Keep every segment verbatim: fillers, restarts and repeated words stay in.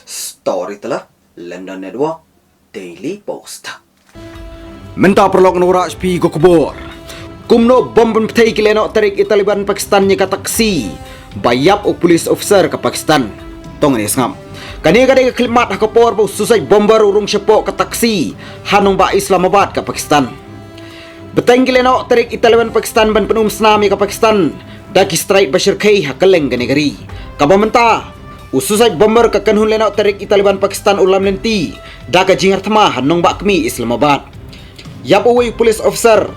Storyteller, London Network, Daily Post. Mynta paralok nora H P ko khubor. Kumno bom pynpthei ki lehnoh tarik i Taliban Pakistan ïa ka taxi ba ïap u police officer ka Pakistan. Tong ne sngap. Kane ka dei ka khyllipmat ha ka por ba u suicide bomber u rung shapoh ka taxi ha nongbah Islamabad ka Pakistan. Bteng ki lehnoh tarik i Taliban Pakistan ban pynum snam ïa ka Pakistan da ki strike ba shyrkhei ha kylleng kane ka ri. Kaba mynta u suicide bomber ka kynhun lehnoh tarik i Taliban Pakistan u lam lynti da ka jingïarthma ha nongbah kmie Islamabad. Ïap uwei u police officer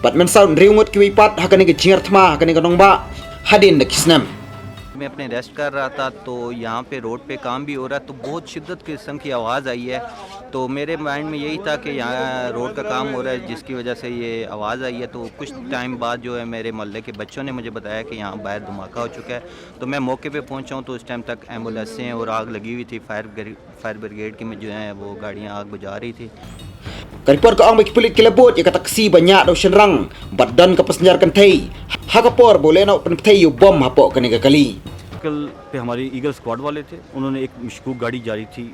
bad mynsaw hynriew ngut kiwei pat ha kane ka jingïarthma ha kane ka nongbah hadien da ki snem. मैं अपने रेस्ट कर रहा था तो यहाँ पे रोड पे काम भी हो रहा है तो बहुत शिद्दत किस्म की आवाज़ आई है। तो मेरे माइंड में यही था कि यहाँ रोड का काम हो रहा है जिसकी वजह से ये आवाज़ आई है। तो कुछ टाइम बाद जो है मेरे मोहल्ले के बच्चों ने मुझे बताया कि यहाँ बाहर धमाका हो चुका है। तो मैं मौके पे पहुँचा हूँ तो उस टाइम तक एम्बुलेंसें और आग लगी हुई थी। फायर फायर ब्रिगेड की जो है वो गाड़ियाँ आग बुझा रही थी। Ka report ka ong ba ki pulit ki la bud ïa ka taxi ba ñiah da u shynrang bad don ka passenger kynthei ha ka por ba u lehnoh pynpthei ïa u bom hapoh kane ka kali. कल पे हमारी ईगल स्क्वाड वाले थे, उन्होंने एक मशकूक गाड़ी जा रही थी,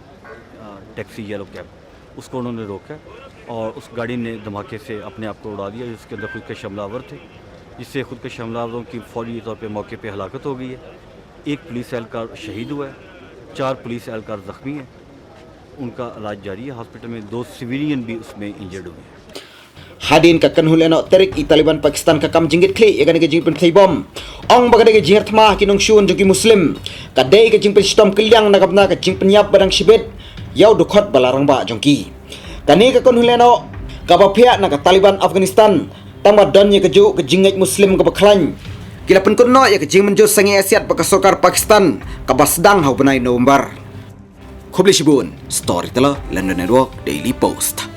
टैक्सी येलो कैब, उसको उन्होंने रोका और उस गाड़ी ने धमाके से अपने आप को उड़ा दिया, जिसके अंदर खुद के हमलावर थे, जिससे खुद के हमलावरों की फौरी तौर पे मौके पे हलाकत हो गई है। एक पुलिस एहलकार शहीद हुआ है, चार पुलिस एहलकार जख्मी हैं। उनका इलाज जारी है हॉस्पिटल में। दो सिविलियन भी उसमें इंजर्ड हुए हैं। Hadien ka kynhun lehnoh tarik i Taliban Pakistan ka kam jingkitkhlieh ïa kane ka jingpynpthei bom, ong ba ka dei ka jingïarthma ha ki nongshun jong ki Muslim, ka dei ka jingpynshitom kylliang na ka bynta ka jingpynïap ba dang shibit ïa u dkhot ba la rangbah jong ki. Kane ka kynhun lehnoh kaba phiah na ka Taliban Afghanistan tang ba don ïa kajuh ka jingngeit Muslim kaba khlaiñ, ki la pynkut noh ïa ka jingmynjur sangeh ïasiat bad ka sorkar Pakistan kaba sdang ha u bnai November. Khublei shibun. Storyteller, London Network, Daily Post.